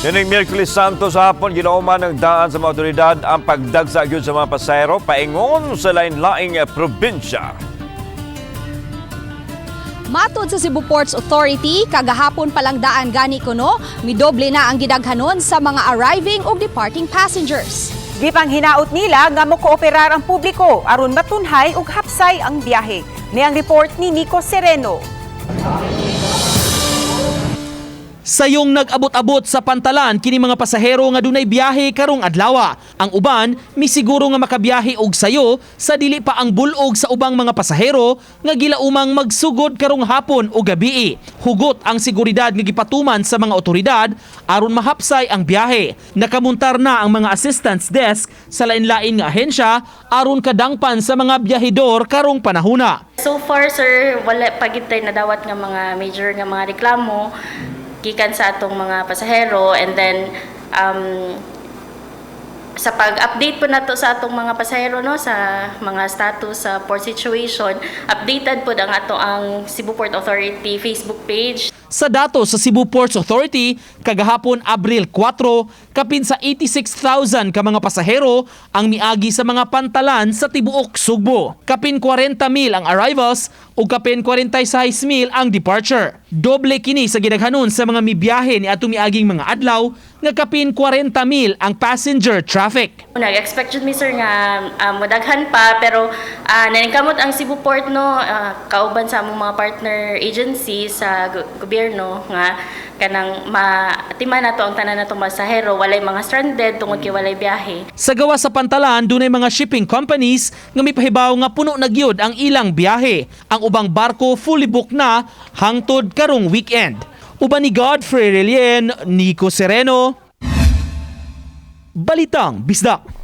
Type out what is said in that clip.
Kining Miyerkules Santo sa hapon, ginauman ng daan sa mga otoridad ang pagdagsa gyud sa mga pasahero paingon sa lain-laing probinsya. Matod sa Cebu Ports Authority, kagahapon pa lang daan gani kuno, midoble na ang gidaghanon sa mga arriving ug departing passengers. Gipang hinaut nila nga mokooperar ang publiko aron matunhay ug hapsay ang biyahe. Ni ang report ni Nico Sereno. Sayong nag-abot-abot sa pantalan kini mga pasahero nga dunay biyahe karong adlawa. Ang uban misiguro nga makabiyahe og sayo sa dili pa ang bulog sa ubang mga pasahero nga gilaumang magsugod karong hapon o gabii. Hugot ang seguridad nga gipatuman sa mga otoridad aron mahapsay ang biyahe. Nakamuntar na ang mga assistance desk sa lain-lain nga ahensya aron kadangpan sa mga biyahedor karong panahuna. So far, sir, wala pa gid tay nadawat nga mga major nga mga reklamo gikan sa atong mga pasahero, and then sa pag-update po nato sa atong mga pasahero, no, sa mga status sa port situation, updated po ang ato ang Cebu Port Authority Facebook page. Sa datos sa Cebu Ports Authority, kagahapon Abril 4, kapin sa 86,000 ka mga pasahero ang miagi sa mga pantalan sa tibuok Sugbo. Kapin 40,000 ang arrivals ug kapin 46,000 ang departure. Doble kini sa gidaghanon sa mga mibiyahe ni atong miaging mga adlaw nga kapin 40,000 ang passenger traffic. Nag-expect jud mi, sir, nga modaghan pa, pero naningkamot ang Cebu Port, no, kauban sa among mga partner agency sa gobyerno nga kanang maatiman nato ang tanan natong pasahero, walay mga stranded tungod kay walay biyahe. Sa gawas sa pantalan, dunay mga shipping companies nga mipahibaw nga puno na gyud ang ilang biyahe. Ang ubang barko fully booked na hangtod karong weekend. Uban ni Godfrey Relien, Nico Sereno, Balitang Bisdak.